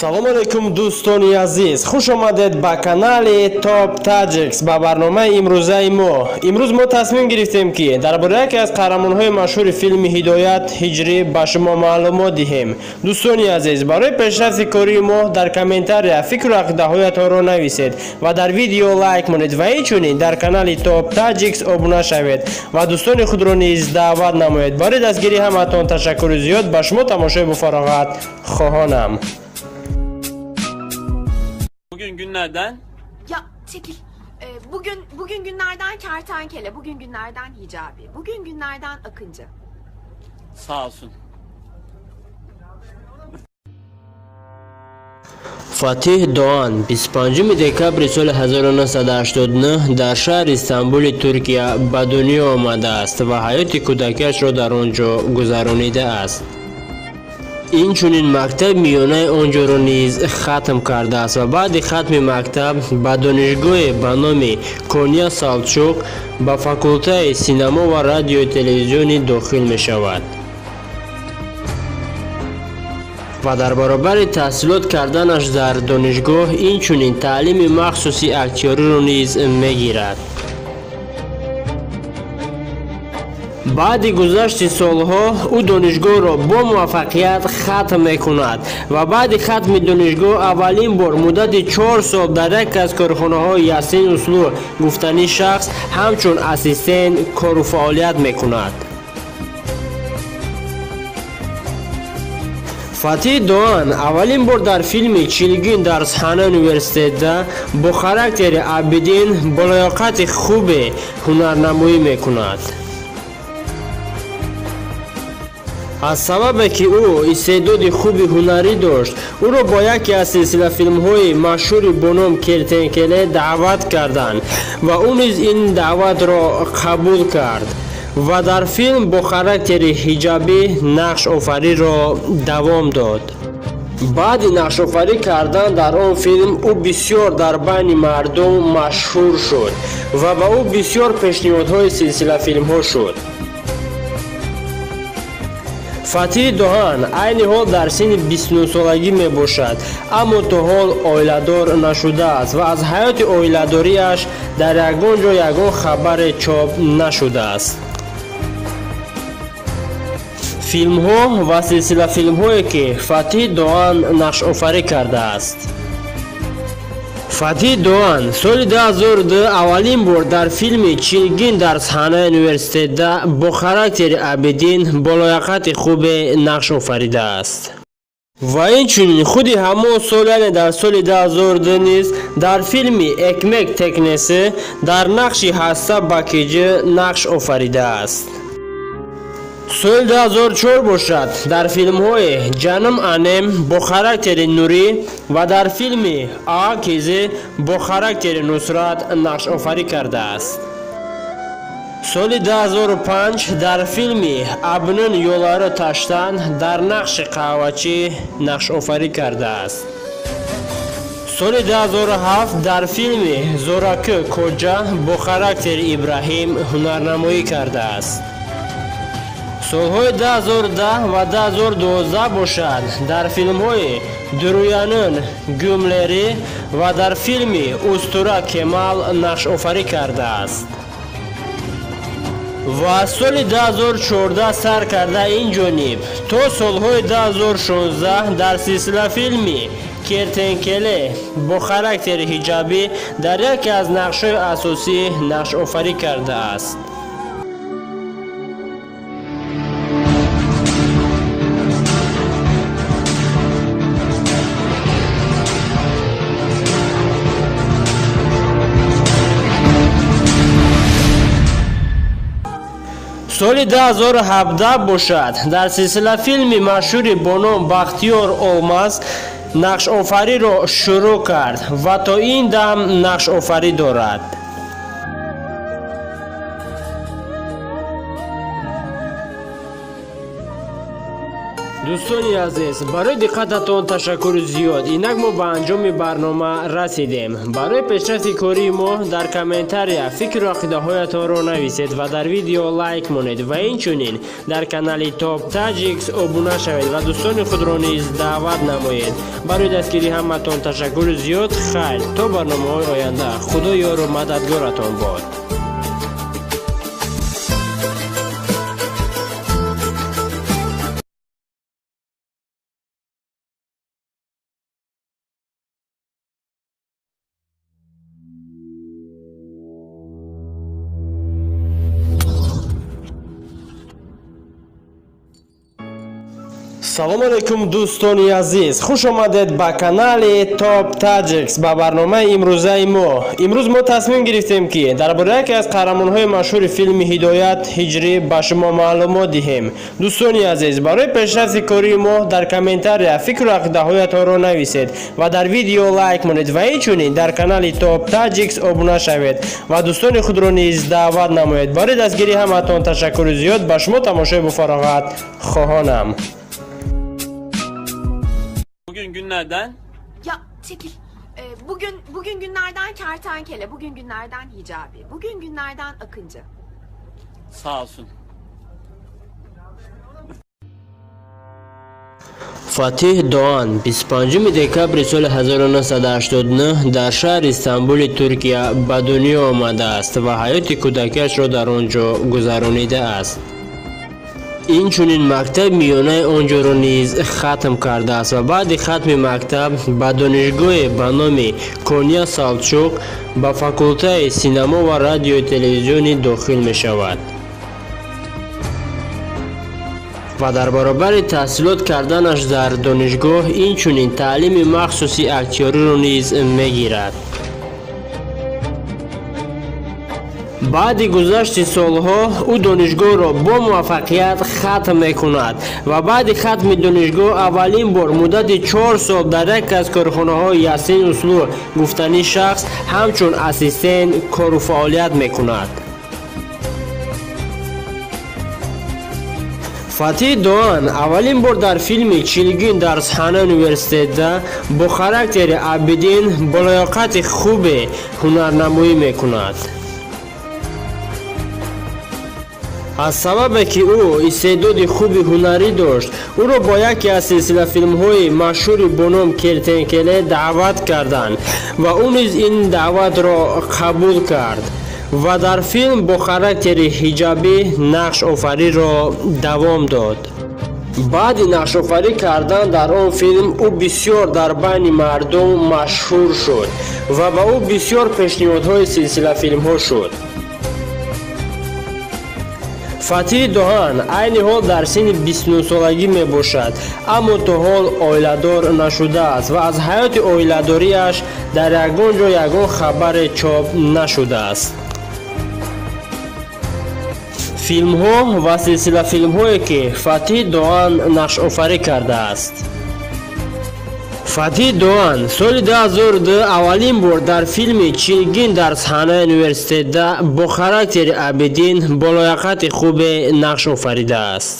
Салом алейкум дӯстони азиз, хуш омадед ба канали Top Tajiks, ба барномаи имрӯзаи мо. Имрӯз мо тасмим гирифтем, ки дар бораи яке аз қаҳрамонҳои машҳури филми Ҳидоят Ҳиҷрӣ ба шумо маълумот диҳем. Дӯстони азиз, барои пешрафти кории мо дар комментария фикру ақидаҳоятонро нависед ва дар видео лайк монед ва инчунин дар канали Top Tajiks обуна шавед ва дӯстони худро низ даъват намоед. Барои дастгирии ҳамаатон ташаккури зиёд, ба шумо тамошои бофароғат хоҳонам. Bugün günlerden Ya çekil. Bugün günlerden kertenkele, bugün günlerden hicabi, bugün günlerden akıncı. Sağ olsun. Фатиҳ Доан 25 декабри соли 1989 дар шаҳри Истанбули Туркия ба дунё омадааст ва ҳаёти кӯдакиашро дар он ҷо гузаронидааст. Инчунин мактаби миёнаи он ҷоро низ хатм кардааст ва баъди хатми мактаб ба донишгоҳе ба номи Кония Салчуқ ба факултаи синамо ва радиои телевизионӣ дохил мешавад. Ва дар баробари таҳсилот карданаш дар донишгоҳ инчунин таълими махсуси актёриро низ мегирад. Баъди гузашти солҳо ӯ донишгоҳро бо муваффақият хатм мекунад ва баъди хатми донишгоҳ аввалин бор муддати 4 сол дар яке аз корхонаҳои Ясин Услу гуфтанӣ шахс ҳамчун ассистент кору фаъолият мекунад. Фатиҳ Доан аввалин бор дар филми Чилгин дар саҳнаи университетда бо характери Абидин бо лаёқати хубе ҳунарнамоӣ мекунад. Аз сабабе ки ӯ истеъдоди хуби ҳунарӣ дошт, ӯро бо яке аз силсилафилмҳои машҳури бо ном Кертенкеле даъват карданд ва ӯ низ ин даъватро қабул кард ва дар филм бо характери ҳиҷабӣ нақшофариро давом дод. Баъди нақшофарӣ кардан дар он филм ӯ бисёр дар байни мардум машҳур шуд ва ба ӯ бисёр пешниҳодҳои силсилафилмҳо шуд. Фатиҳ Доан айни ҳол дар синни 29-солагӣ мебошад, аммо то ҳол оиладор нашудааст ва аз ҳаёти оиладориаш дар ягон ҷо ягон хабаре чоп нашудааст. Филмҳо ва силсилафилмҳое ки Фатиҳ Доан нақшофарӣ кардааст. Фатиҳ Доан соли 2002 аввалин бор дар филми Чилгин дар саҳнаи университетда бо характери Абидин бо лояқати хубе нақш офаридааст. Ва инчунин худи ҳамон сол, яъне дар соли 2002 низ дар филми Экмек Текнеси дар нақши Ҳаста Бакиҷи нақш офаридааст. Соли 2004 бошад дар филмҳои Ҷаним Анем бо характери Нурӣ ва дар филми Аа Кизи бо характери Нусрат нақшофарӣ кардааст. Соли 2005 дар филми Абнин Ёлари Таштан дар нақши қаҳвачӣ нақшофарӣ кардааст. Соли 2007 дар филми Зоракӣ Коҷа бо характери Ибраҳим ҳунарнамоӣ кардааст. Солҳои 2010 ва 2012 бошад дар филмҳои Дуруянин Гюмлери ва дар филми Устура Кемал нақшофарӣ кардааст. Ва аз соли 2014 сар карда ин ҷониб то солҳои 2016 дар силсилафилми Кертенкеле бо характери ҳиҷабӣ дар яке аз нақшҳои асосӣ нақшофарӣ кардааст. Соли 2017 бошад дар силсилафилми машҳури бо ном Бахтиёр Олмаз нақшофариро шурӯъ кард ва то ин дам нақшофарӣ дорад. Дӯстони азиз, барои диққататон ташаккури зиёд. Инак мо ба анҷоми барнома расидем. Барои пешрафти кории мо дар комментария фикру ақидаҳоятонро нависед ва дар видео лайк монед ва инчунин дар канали Топ Таҷикс обуна шавед ва дӯстони худро низ даъват намоед. Барои дастгирии ҳаматон ташаккури зиёд. Хайр, то барномаҳои оянда. Худо ёру мададгоратон бод. Салом алейкум дӯстони азиз, хуш омадед ба канали Топ Таҷикс, ба барномаи имрӯзаи мо. Имрӯз мо тасмим гирифтем, ки дар бораи яке аз қаҳрамонҳои машҳури филми Ҳидоят Ҳиҷрӣ ба шумо маълумот диҳем. Дӯстони азиз, барои пешрафти кории мо дар комментария фикру ақидаҳоятонро нависед ва дар видео лайк монед ва инчунин дар канали Топ Таҷикс обуна шавед ва дӯстони худро низ даъват намоед. Барои дастгирии ҳаматон ташаккури зиёд. Ба шумо тамошои бофароғат хоҳонам. Bugün günlerden Ya çekil. Bugün günlerden kertenkele, bugün günlerden hicabi, bugün günlerden akıncı. Sağ olsun. Фатиҳ Доан 25 декабри соли 1989 дар шаҳри Истанбули Туркия ба дунё омадааст ва ҳаёти кӯдакиашро дар он ҷо гузаронидааст. Инчунин мактаби миёнаи он ҷоро низ хатм кардааст ва баъди хатми мактаб ба донишгоҳе ба номи Кония Салчуқ ба факултаи синамо ва радиои телевизионӣ дохил мешавад ва дар баробари таҳсилот карданаш дар донишгоҳ инчунин таълими махсуси актёриро низ мегирад. Баъди гузашти солҳо ӯ донишгоҳро бо муваффақият хатм мекунад ва баъди хатми донишгоҳ аввалин бор муддати 4 сол дар яке аз корхонаҳои Ясин Услу гуфтанӣ шахс ҳамчун ассистент кору фаъолият мекунад. Фатиҳ Доан аввалин бор дар филми Чилгин дар саҳнаи университетда бо характери Абидин бо лаёқати хубе ҳунарнамоӣ мекунад. Аз сабабе ки ӯ истеъдоди хуби ҳунарӣ дошт, ӯро бо яке аз силсилафилмҳои машҳури бо ном Кертенкеле даъват карданд ва ӯ низ ин даъватро қабул кард ва дар филм бо характери ҳиҷабӣ нақшофариро давом дод. Баъди нақшофарӣ кардан дар он филм ӯ бисёр дар байни мардум машҳур шуд ва ба ӯ бисёр пешниҳодҳои силсилафилмҳо шуд. Фатиҳ Доан айни ҳол дар синни 29-солагӣ мебошад, аммо то ҳол оиладор нашудааст ва аз ҳаёти оиладориаш дар ягон ҷо ягон хабаре чоп нашудааст. Филмҳо ва силсилафилмҳое ки Фатиҳ Доан нақшофарӣ кардааст. Фатиҳ Доан соли 2002 аввалин бор дар филми Чилгин дар саҳнаи университетда бо характери Абидин бо лояқати хубе нақш офаридааст.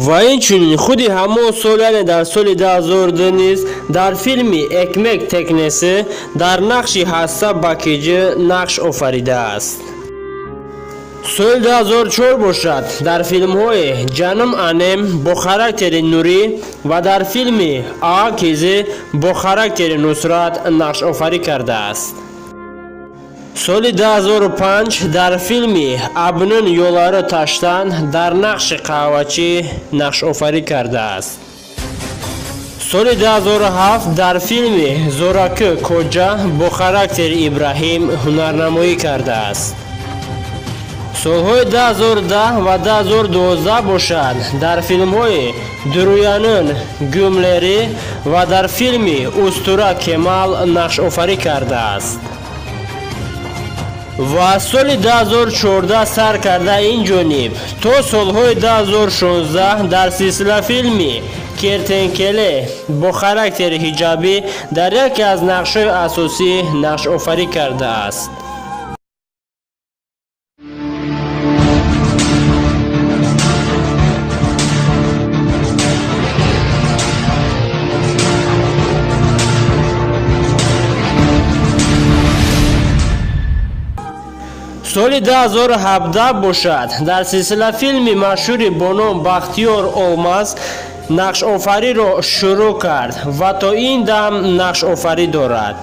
Ва инчунин худи ҳамон сол, яъне дар соли 2002 низ дар филми Экмек Текнеси дар нақши Ҳасса Бакиҷи нақш офаридааст. Соли 2004 бошад дар филмҳои Ҷанум Анем бо характери Нурӣ ва дар филми Аа Кизи бо характери Нусрат нақшофарӣ кардааст. Соли 2005 дар филми Абнун Ёлари Таштан дар нақши қаҳвачӣ нақшофарӣ кардааст. Соли 2007 дар филми Зоракӣ Коҷа бо характери Ибраҳим ҳунарнамоӣ кардааст. Солҳои 2010 ва 2012 бошад дар филмҳои Дуруянун Гюмлери ва дар филми Устура Кемал нақшофарӣ кардааст. Ва соли 2014 сар карда ин ҷониб то солҳои 2016 дар силсилафилми Кертенкеле бо характери ҳиҷабӣ дар яке аз нақшҳои асосӣ нақшофарӣ кардааст. Соли 2017 бошад дар силсила филми машҳури бо ном Бахтиёр Олмаз нақшофариро шурӯъ кард ва то ин дам нақшофарӣ дорад.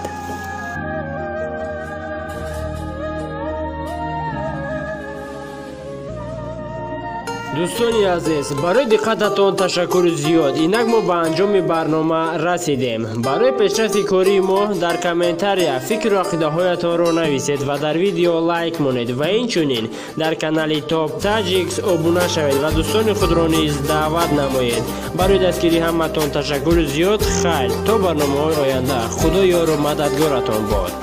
Дӯстони азиз, барои диққататон ташаккури зиёд. Инак мо ба анҷоми барнома расидем. Барои пешрафти кории мо дар комментария фикру ақидаҳоятонро нависед ва дар видео лайк монед ва инчунин дар канали Топ Таҷикс обуна шавед ва дӯстони худро низ даъват намоед. Барои дастгирии ҳаматон ташаккури зиёд. Хайр, то барномаҳои оянда. Худо ёру мададгоратон бод.